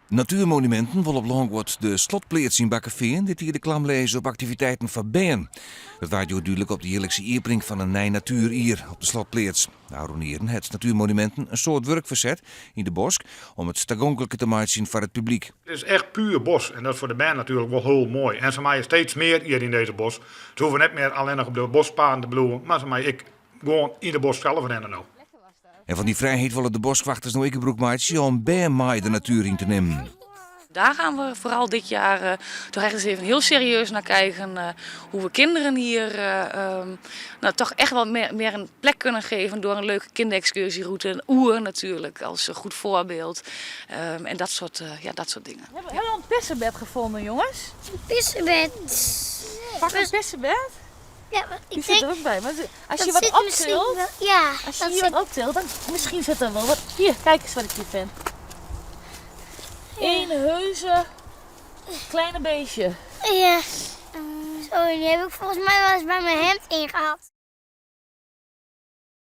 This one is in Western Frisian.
Natuurmonumenten wol op lânguod de Slotpleats yn Bakkefean dit jier de klam lizze op aktiviteiten foar bern. Dat waard hjoed dúdlik op de jierlikse iepening fan in nij natuerjier op de Slotpleats. De ôfrûne jierren hat Natuurmonumenten in soad wurk ferset yn de bosk om it tagonkliker te meitsjen foar it publyk. It is echt puer bos en dat is foar de bern natuerlik wol hiel moai. En se meie steeds mear hjir yn dizze bosk. Se hoege net mear allinnich op de boskpaden te bliuwen, mar se meie ek gewoan yn de bosk self rinne no. En fan dy frijheid wolle de boskwachters no ek gebrûk meitsje om bern mei de natuer yn te nimmen. Daar gaan we vooral dit jaar uh, toch echt eens even heel serieus naar kijken. Uh, hoe we kinderen hier uh, um, nou, toch echt wel meer, meer een plek kunnen geven door een leuke kinderexcursieroute. Een oer natuurlijk als goed voorbeeld. Um, en dat soort, ja, dat soort dingen. Hebben we al een pissebed gevonden, jongens? Een pissebed. Pak een pissebed. Ja, maar ik Die zit denk... er ook bij. Maar als dat je wat zit misschien optilt, wel- Ja, als je dat hier zit wat optilt, dan misschien zit er wel wat. Hier, kijk eens wat ik hier vind. Een heuse kleine beestje. Ja. Zo, die heb ik volgens mij wel eens bij mijn hemd ingehaald.